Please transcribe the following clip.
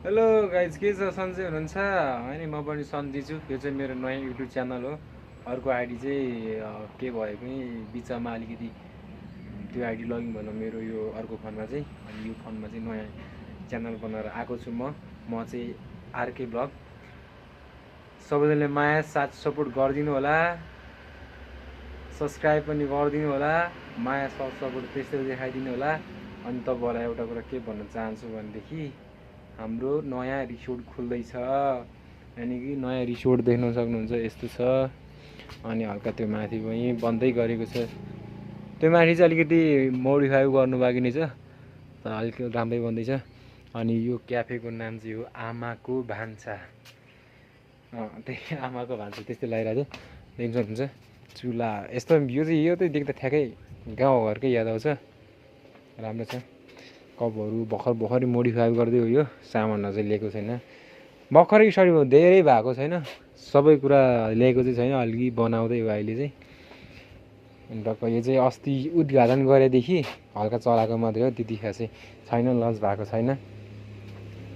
Hello guys, के छ? सन्चै हुनुहुन्छ? होइन, म पनि सन्चै छु। यो चाहिँ मेरो नयाँ युट्युब च्यानल हो। अर्को आइडी चाहिँ के भयो पनि बिचमा अलिकति त्यो आइडी लगइन भनौँ मेरो यो अर्को फोनमा चाहिँ। अनि यो फोनमा चाहिँ नयाँ च्यानल बनाएर आएको छु म चाहिँ आरके ब्लग। सबैजनाले माया साथ सपोर्ट गरिदिनु होला, सब्सक्राइब पनि गरिदिनु होला, माया साथ सपोर्ट त्यस्तै देखाइदिनु होला। अनि तपाईँहरूलाई एउटा कुरा के भन्न चाहन्छु भनेदेखि हाम्रो नयाँ रिसोर्ट खुल्दैछ। यानि कि नयाँ रिसोर्ट देख्न सक्नुहुन्छ, यस्तो छ। अनि हल्का त्यो माथि पनि बन्दै गरेको छ। त्यो माथि चाहिँ अलिकति मोडिफाई गर्नु बाँकी नै छ, तर अलिक राम्रै बन्दैछ। अनि यो क्याफेको नाम चाहिँ हो आमाको भान्सा। त्यही आमाको भान्सा त्यस्तै लगाइरहेको छ, देख्न सक्नुहुन्छ। चुला यस्तो यो चाहिँ देख्दा ठ्याक्कै गाउँघरकै याद आउँछ। राम्रो छ। कपहरू भर्खरै मोडिफाई गर्दै हो। यो सामानहरू चाहिँ लिएको छैन, भर्खरै सरी धेरै भएको छैन, सबै कुरा ल्याएको चाहिँ छैन, अलिकति बनाउँदै हो अहिले चाहिँ। अन्त यो चाहिँ अस्ति उद्घाटन गरेदेखि हल्का चलाएको मात्रै हो, त्यतिखेर चाहिँ छैन, लन्च भएको छैन।